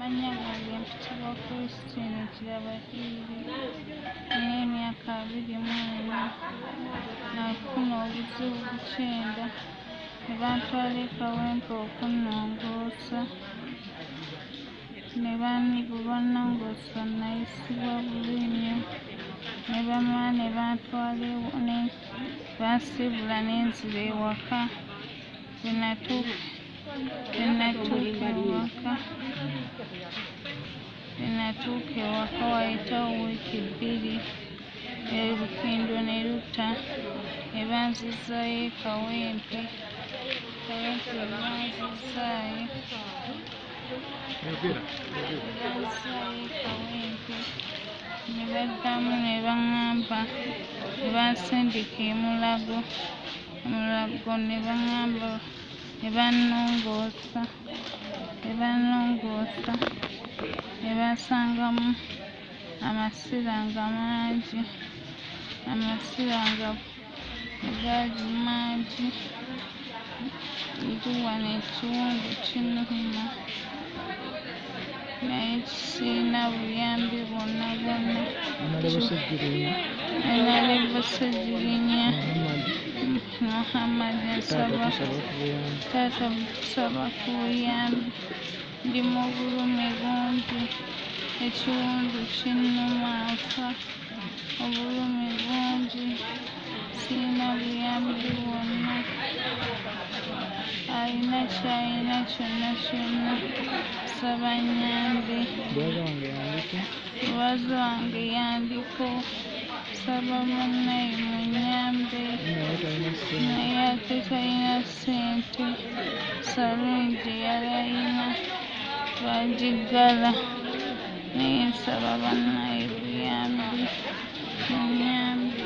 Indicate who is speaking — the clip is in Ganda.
Speaker 1: Amannya gange mpitibwa Christine Kirabahiri, nnina emyaka 24. Nafuna obuzibu ku kyenda ne bantwala e Kawempe okunnongoosa. Ne bwe bannongoosa nayisibwa bubi nnyo ne bamala ne bantwala ne bansiibula ne nzira ewaka. Bwe natuuka ewaka waayitawo wiiki 2 olukindo ne lutta ne banzizaayo e Kawempe. Kawempe bwe banzizaayo e Kawempe ne baddamu ne baŋŋamba ne bansindika e Mulago. E Mulago ne baŋŋamba ne bannongoosa ne bansangamu amasira nga mangi, amasira nga gaali mangi. Ndi wano ekiwundu kinnuma naye sirina buyambi bwonna bwonna. Honorable Ssegirinya Muhammad nsaba taata tusaba ku buyambi, ndi mu bulumi bungi, ekiwundu kinnuma nfa, obulumi bungi, sirina buyambi bwonna. Alina ky'alina kyonna kyonna nsaba annyambe. Mubazi wange yandiko, nsaba munnaye munnyambe naye ate talina ssente. Saluuni gye yali ayina baagiggala naye nsaba bannaye buyambi munnyambe.